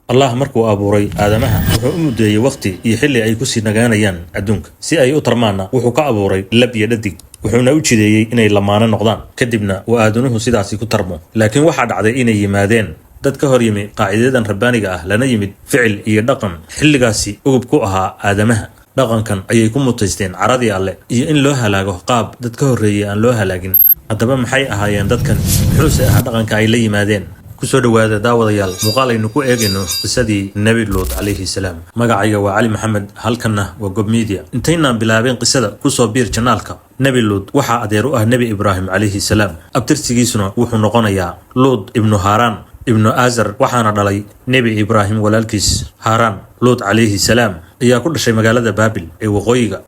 Allah markuu abuuray aadamaha, wuxuu u muddeeyey wakhti iyo xilli ay kusii nagaanayaan adduunka si ay u tarmaanna. Wuxuu ka abuuray lab iyo dhadig, wuxuuna u jideeyey inay lamaano noqdaan, kadibna uu aadanuhu sidaasi ku tarmo. Laakiin waxaa dhacday inay yimaadeen dad ka hor yimi qaacidadan rabbaaniga ah, lana yimid ficil iyo dhaqan xilligaasi ugub ku ahaa aadamaha. Dhaqankan ayay ku mutaysteen caradii Alle iyo in loo halaago qaab dad ka horreeyey aan loo halaagin. Haddaba maxay ahaayeen dadkan? Muxuuse ahaa dhaqanka ay la yimaadeen? Kusoo dhowaada, daawadayaal, muuqaal aynu ku eegayno qisadii Nebi Luut calayhi salaam. Magacayga waa Cali Maxamed, halkanna waa Gob Media. Intaynaan bilaabeen qisada, kusoo biir channelka. Nebi Luut waxaa adeer u ah Nebi Ibraahim calayhi salaam. Abtirsigiisuna wuxuu noqonayaa Luut ibnu Haaraan ibnu Azar, waxaana dhalay Nebi Ibraahim walaalkiis Haaraan. Luut calayhi salaam ayaa ku dhashay magaalada Baabil ee waqooyiga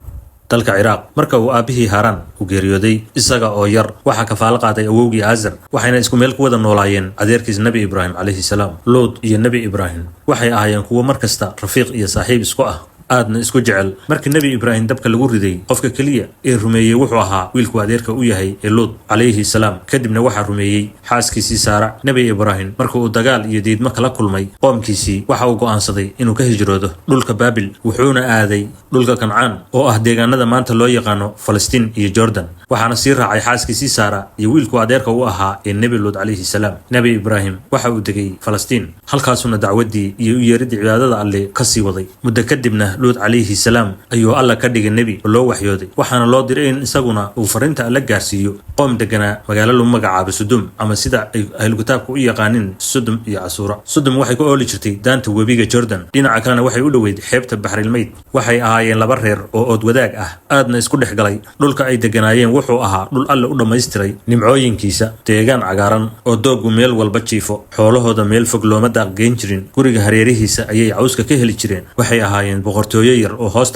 dalka Ciraaq. Marka uu aabbihii Haaraan u geeriyooday isaga oo yar, waxaa kafaalo qaaday awowgii Azar, waxayna isku meel ku wada noolaayeen adeerkiis Nebi Ibraahim calayhi salaam. Luut iyo Nebi Ibraahim waxay ahaayeen kuwo mar kasta rafiiq iyo saaxiib isku ah, aadna isku jecel. Markii Nebi Ibraahim dabka lagu riday, qofka keliya ee rumeeyey wuxuu ahaa wiilkuu adeerka u yahay ee Luut calayhi salaam. Kadibna waxaa rumeeyey xaaskiisii Saara. Nebi Ibraahim marka uu dagaal iyo diidmo kala kulmay qoomkiisii, waxa uu go'aansaday inuu ka hijroodo dhulka Baabil, wuxuuna aaday dhulka Kancaan, oo ah deegaanada maanta loo yaqaano Falastiin iyo Jordan. Waxaana sii raacay xaaskiisii Saara iyo wiilkuu adeerka u ahaa ee Nebi Luut calayhi salaam. Nebi Ibraahim waxa uu degay Falastiin, halkaasuna dacwaddii iyo u yeeridii cibaadada Alle ka sii waday. Muddo kadibna Luut calayhi salaam ayuu Alla ka dhigay nebi oo loo waxyooday, waxaana loo diray in isaguna uu fariinta Alle gaarsiiyo qoom deganaa magaalo lagu magacaabo Sudum, ama sida ay ahlu kitaabka u yaqaanin Sudum iyo Casuura. Sudum waxay ku ooli jirtay daanta webiga Jordan, dhinaca kalena waxay u dhoweyd xeebta Baxrilmayd. Waxay ahaayeen laba reer oo ood wadaag ah, aadna isku dhex galay. Dhulka ay deganaayeen wuxuu ahaa dhul Alle u dhammaystiray nimcooyinkiisa, deegaan cagaaran oo dooggu meel walba jiifo. Xoolahooda meel fog looma daaqgeyn jirin, guriga hareerihiisa ayay cawska ka heli jireen. Waxay ahaayeen boqortooyo yar oo hoos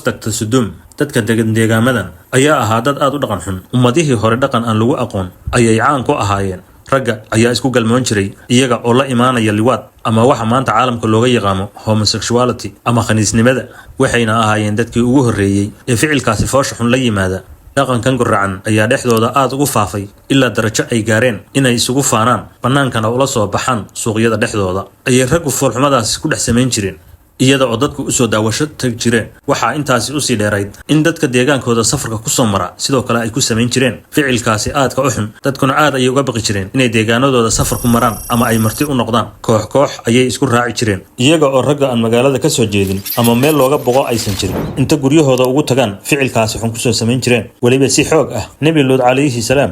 tagta Sudum. Dadka degan deegaamadan ayaa ahaa dad aad u dhaqan xun. Ummadihii hore dhaqan aan lagu aqoon ayay caan ku ahaayeen. Ragga ayaa isku galmoon jiray, iyaga oo la imaanaya liwaad, ama waxa maanta caalamka looga yaqaano homosexuality ama khaniisnimada. Waxayna ahaayeen dadkii ugu horreeyey ee ficilkaasi foosha xun la yimaada. Dhaqankan guracan ayaa dhexdooda aad ugu faafay, ilaa darajo ay gaareen inay isugu faanaan, bannaankana ula soo baxaan. Suuqyada dhexdooda ayay raggu foolxumadaasi ku dhex samayn jireen, iyada oo dadku usoo daawasho tag jireen. Waxaa intaasi usii dheerayd in dadka deegaankooda safarka kusoo mara sidoo kale ay ku samayn jireen ficilkaasi aadka u xun. Dadkuna aad ayay uga baqi jireen inay deegaanadooda safar ku maraan ama ay marti u noqdaan. Koox koox ayay isku raaci jireen, iyaga oo ragga aan magaalada ka soo jeedin ama meel looga boqo aysan jirin, inta guryahooda ugu tagaan ficilkaasi xun kusoo samayn jireen, weliba si xoog ah. Nebi Luud calayhi salaam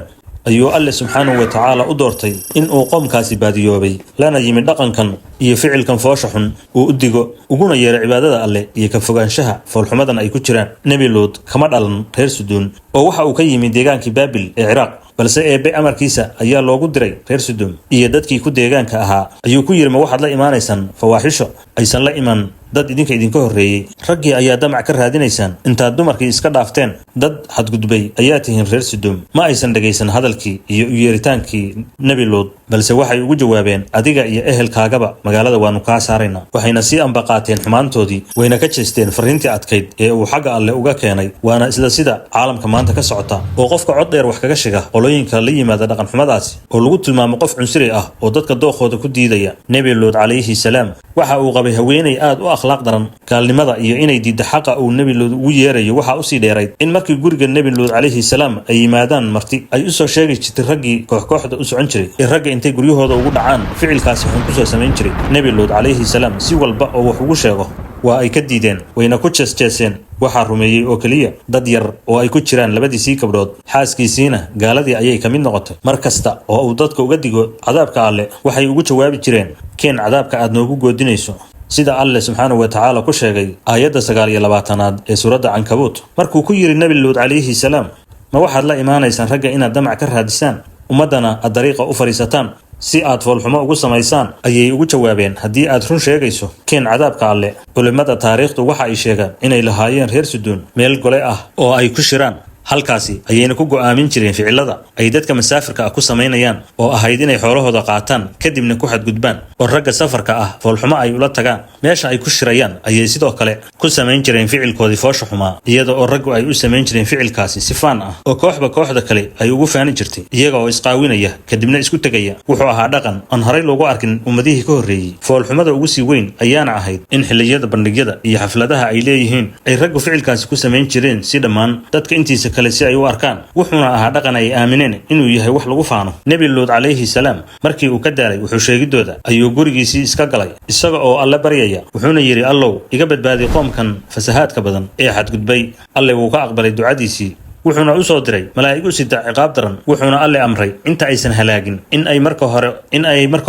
ayuu Alle subxaanahu wa tacaala u doortay in uu qoomkaasi baadiyoobay, lana yimid dhaqankan iyo ficilkan foosha xun, uu u digo uguna yeeray cibaadada Alle iyo ka fogaanshaha foolxumadan ay ku jiraan. Nebi Luud kama dhalan reer Suduun, oo waxa uu ka yimid deegaankii Baabil ee Ciraaq, balse Eebbe amarkiisa ayaa loogu diray reer Suduum iyo dadkii ku deegaanka ahaa. Ayuu ku yidhi: "Ma waxaad la imaanaysaan fawaaxisho aysan la iman dad idinka idinka horreeyey? Raggii ayaa damac ka raadinaysaan intaad dumarkii iska dhaafteen. Dad xadgudbay ayaa tihiin, reer Suduum." Ma aysan dhegaysan hadalkii iyo u yeeritaankii Nebi Luud, balse waxay ugu jawaabeen: "Adiga iyo ehelkaagaba magaalada waanu kaa saaraynaa." Waxayna sii ambaqaateen xumaantoodii, wayna ka jeesteen fariintii adkayd ee uu xagga Alle uga keenay. Waana isla sida caalamka maanta ka socota, oo qofka cod dheer wax kaga shiga qolooyinka la yimaada dhaqanxumadaasi oo lagu tilmaamo qof cunsuri ah oo dadka dookooda ku diidaya. Nebi Luud calayhi salaam waxa uu qabay haweeney aad u akhlaaq daran. Gaalnimada iyo inay diidda xaqa uu Nebi Luud ugu yeerayo waxaa usii dheerayd in markii guriga Nebi Luud calayhi salaam ay yimaadaan marti, ay usoo sheegi jirtay raggii kooxkooxda u socon jiray ee ragga intay guryahooda ugu dhacaan ficilkaasi xun kusoo samayn jiray. Nebi Luud calayhi salaam si walba oo wax ugu sheego waa ay ka diideen, wayna ku jeesjeeseen. Waxaa rumeeyey oo keliya dad yar oo ay ku jiraan labadiisii gabdhood, xaaskiisiina gaaladii ayay ka mid noqotay. Mar kasta oo uu dadka uga digo cadaabka Alle, waxay ugu jawaabi jireen: "Keen cadaabka aad noogu goodinayso." Sida Alle subxaanahu wa tacaala ku sheegay aayadda 29aad ee suuradda Cankabuut, markuu ku yidhi Nebi Luud calayhi salaam: "Ma waxaad la imaanaysaan ragga inaad damac ka raadisaan, ummaddana aad dariiqa u fadhiisataan si aad foolxumo ugu samaysaan?" Ayay ugu jawaabeen: "Haddii aad run sheegayso, keen cadaabka Alle." Culimmada taariikhdu waxa ay sheegaan inay lahaayeen reer Suduun meel gole ah oo ay ku shiraan. Halkaasi ayayna ku go'aamin jireen ficilada ay dadka masaafirka ah ku samaynayaan, oo ahayd inay xoolahooda qaataan kadibna ku xadgudbaan oo ragga safarka ah foolxumo ay ula tagaan. Meesha ay ku shirayaan ayay sidoo kale ku samayn jireen ficilkoodii foosha xumaa, iyada oo raggu ay u samayn jireen ficilkaasi si faan ah oo kooxba kooxda kale ay ugu faani jirtay, iyaga oo isqaawinaya kadibna isku tegaya. Wuxuu ahaa dhaqan aan horay loogu arkin ummadihii ka horreeyey. Foolxumada ugu sii weyn ayaana ahayd in xilliyada bandhigyada iyo xafladaha ay leeyihiin ay raggu ficilkaasi ku samayn jireen si dhammaan dadka intiisa kale si ay u arkaan. Wuxuuna ahaa dhaqan ay aamineen inuu yahay wax lagu faano. Nebi Luud calayhi salaam markii uu ka daalay wuxuu sheegidooda ayuu gurigiisii iska galay isaga oo Alle baryaya, wuxuuna yidhi: "Allow, iga badbaadi qoomkan fasahaadka badan ee xadgudbay." Alle wuu ka aqbalay ducadiisii, wuxuuna u soo diray malaa'ig u sita ciqaab daran. Wuxuuna Alle amray inta aysan halaagin in ay marka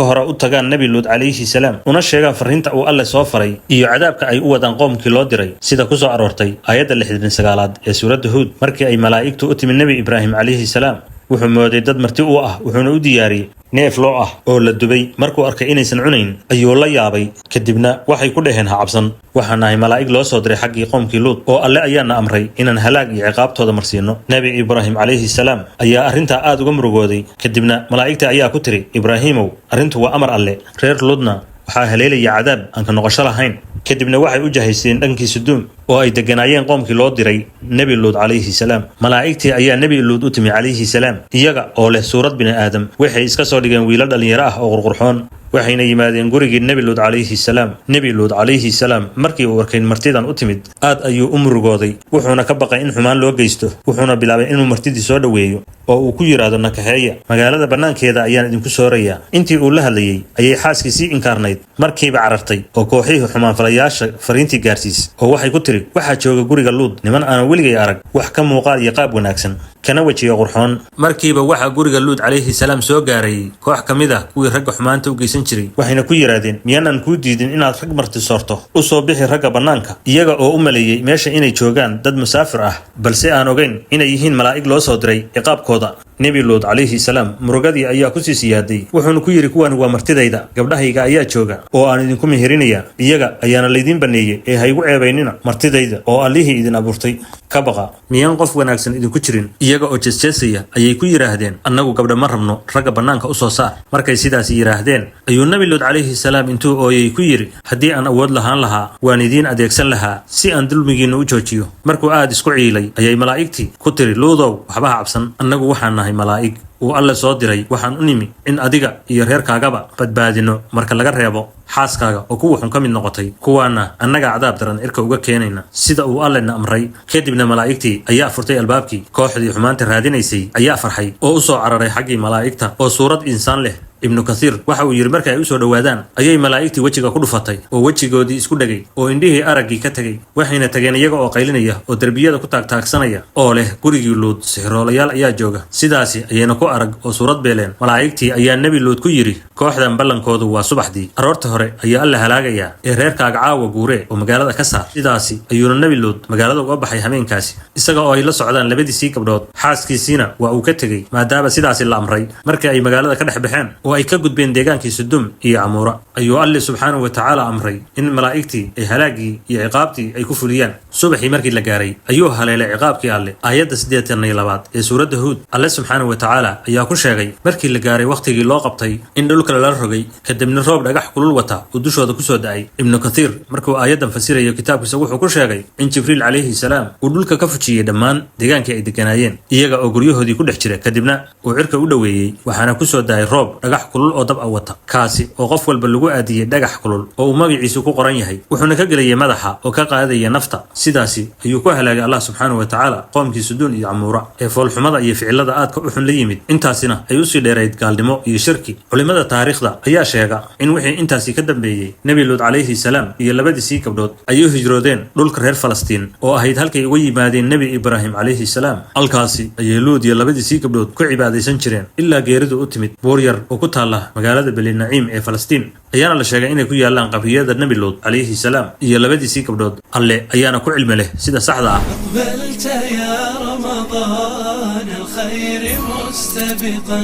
hore u tagaan Nebi Luud calayhi salaam, una sheegaan farriinta uu Alle soo faray iyo cadaabka ay u wadaan qoomkii loo diray, sida ku soo aroortay aayadda 69aad ee suuradda Huud. Markii ay malaa'igtu u timid Nebi Ibraahim calayhi salaam, wuxuu mooday dad marti u ah, wuxuuna u diyaariyey neef loo ah oo la dubay. Markuu arkay inaysan cunayn ayuu la yaabay. Kadibna waxay ku dhaheen: "Ha cabsan, waxaan nahay malaa'ig loo soo diray xaggii qoomkii Luud, oo Alle ayaana amray inaan halaag iyo ciqaabtooda marsiino." Nebi Ibraahim calayhi salaam ayaa arrintaa aad uga murugooday. Kadibna malaa'igta ayaa ku tiri: "Ibraahiimow, arrintu waa amar Alle, reer Luudna waxaa haleelaya cadaab aan ka noqosho lahayn." Kadibna waxay u jahaysteen dhankii Suduum oo ay degganaayeen qoomkii loo diray Nebi Luud calayhi salaam. Malaa'igtii ayaa Nebi Luud u timi calayhi salaam iyaga oo leh suurad bini aadam. Waxay iska soo dhigeen wiilo dhallinyaro ah oo qurqurxoon, waxayna yimaadeen gurigii Nebi Luud calayhi salaam. Nebi Luud calayhi salaam markii uu arkay martidan u timid aad ayuu u murugooday, wuxuuna ka baqay in xumaan loo geysto. Wuxuuna bilaabay inuu martidii soo dhoweeyo oo uu ku yidhaahdo: "Nakaxeeya, magaalada bannaankeeda ayaan idinku soorayaa." Intii uu la hadlayey ayay xaaskii sii inkaarnayd markiiba carartay oo kooxihii xumaanfalayaasha fariintii gaarsiis, oo waxay ku tiri: "Waxaa jooga guriga Luud niman aanan weligay arag wax ka muuqaal iyo qaab wanaagsan kana wejiga qurxoon." Markiiba waxaa guriga Luud calayhi salaam soo gaaray koox ka mid ah kuwii ragga xumaanta u geysan jiray, waxayna ku yidhaahdeen: "Miyaanaan kuu diidin inaad rag marti soorto? U soo bixi ragga bannaanka." Iyaga oo u maleeyey meesha inay joogaan dad musaafir ah, balse aan ogayn inay yihiin malaa'ig loo soo diray ciqaabkooda. Nebi Luud calayhi salaam murugadii ayaa kusii siyaaday, wuxuuna ku yidhi: "Kuwani waa martidayda, gabdhahayga ayaa jooga oo aan idinku meherinayaa, iyaga ayaana laydiin banneeyey, ee ha igu ceebaynina martidayda oo Allihii idin abuurtay ka baqa. Miyaan qof wanaagsan idinku jirin?" Iyaga oo jeesjeesaya ayay ku yidhaahdeen: "Annagu gabdha ma rabno, ragga bannaanka u soo saar." Markay sidaasi yidhaahdeen ayuu Nebi Luud calayhi salaam intuu ooyey ku yidhi: "Haddii aan awood lahaan lahaa waan idiin adeegsan lahaa si aan dulmigiinna u joojiyo." Markuu aad isku ciilay ayay malaa'igtii ku tiri: "Luudow, waxba ha cabsan, annagu waxaan nahay malaa'ig uu Alle soo diray. Waxaan u nimi in adiga iyo reerkaagaba badbaadino, marka laga reebo xaaskaaga oo kuwa xun ka mid noqotay. Kuwaana annagaa cadaab daran cirka uga keenayna, sida uu Allena amray." Kadibna malaa'igtii ayaa furtay albaabkii. Kooxdii xumaanta raadinaysay ayaa farxay oo u soo cararay xaggii malaa'igta oo suurad insaan leh. Ibnu Kathiir waxa uu yidhi: marka ay u soo dhowaadaan ayay malaa'igtii wejiga ku dhufatay oo wejigoodii isku dhegay oo indhihii araggii ka tegey, waxayna tageen iyaga oo qaylinaya oo derbiyada ku taagtaagsanaya oo leh: "Gurigii Luud sixiroolayaal ayaa jooga." Sidaasi ayayna ku arag oo suurad beeleen. Malaa'igtii ayaa Nebi Luud ku yidhi: "Kooxdan ballankoodu waa subaxdii aroorta hore ayaa Alla halaagayaa, ee reerkaaga caawa guuree oo magaalada ka saar." Sidaasi ayuuna Nebi Luud magaalada uga baxay hameenkaasi isaga oo ay la socdaan labadiisii gabdhood. Xaaskiisiina waa uu ka tegey, maadaama sidaasi la amray. Markii ay magaalada ka dhex baxeen oo ay ka gudbeen deegaankii Sudum iyo Camuura ayuu Alle subxaanahu wa tacaala amray in malaa'igtii ay halaagii iyo ciqaabtii ay ku fuliyaan. Subaxii markii la gaaray ayuu haleelay ciqaabkii Alle. Aayadda 82aad ee suuradda Huud Alle subxaanahu wa tacaala ayaa ku sheegay markii la gaaray wakhtigii loo qabtay in dhulka lala rogay, kadibna roob dhagax kulul wata uu dushooda kusoo da'ay. Ibnu Kathiir markuu aayaddan fasirayo kitaabkiisa wuxuu ku sheegay in Jibriil calayhi salaam uu dhulka ka fujiyey dhammaan deegaankii ay deganaayeen iyaga oo guryahoodii ku dhex jira, kadibna uu cirka u dhoweeyey, waxaana kusoo da'ay roob dhagax kulul oo dab a wata, kaasi oo qof walba lagu aadiyey dhagax kulul oo uu magaciisu ku qoran yahay, wuxuuna ka gelayay madaxa oo ka qaadaya nafta. Sidaasi ayuu ku halaagay Allah subxaanahu wa tacaala qoomkii Suduun iyo Camuura ee foolxumada iyo ficilada aadka u xun la yimid, intaasina ay usii dheerayd gaalnimo iyo shirki. Culimmada taariikhda ayaa sheega in wixii intaasi ka dambeeyey Nebi Luud calayhi salaam iyo labadiisii gabdhood ay u hijroodeen dhulka reer Falastiin oo ahayd halkay uga yimaadeen Nebi Ibraahim calayhi salaam. Halkaasi ayay Luud iyo labadiisii gabdhood ku cibaadaysan jireen ilaa geeridu u timid. Buur yar oo ku taalla magaalada Belinaciim ee Falastiin ayaana la sheegay inay ku yaallaan qabriyada Nebi Luud calayhi salaam iyo labadiisii gabdhood. Alle ayaana ku cilmi leh sida saxda ah. أقبلت يا رمضان الخير مستبقا،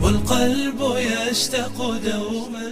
والقلب يشتاق دوما.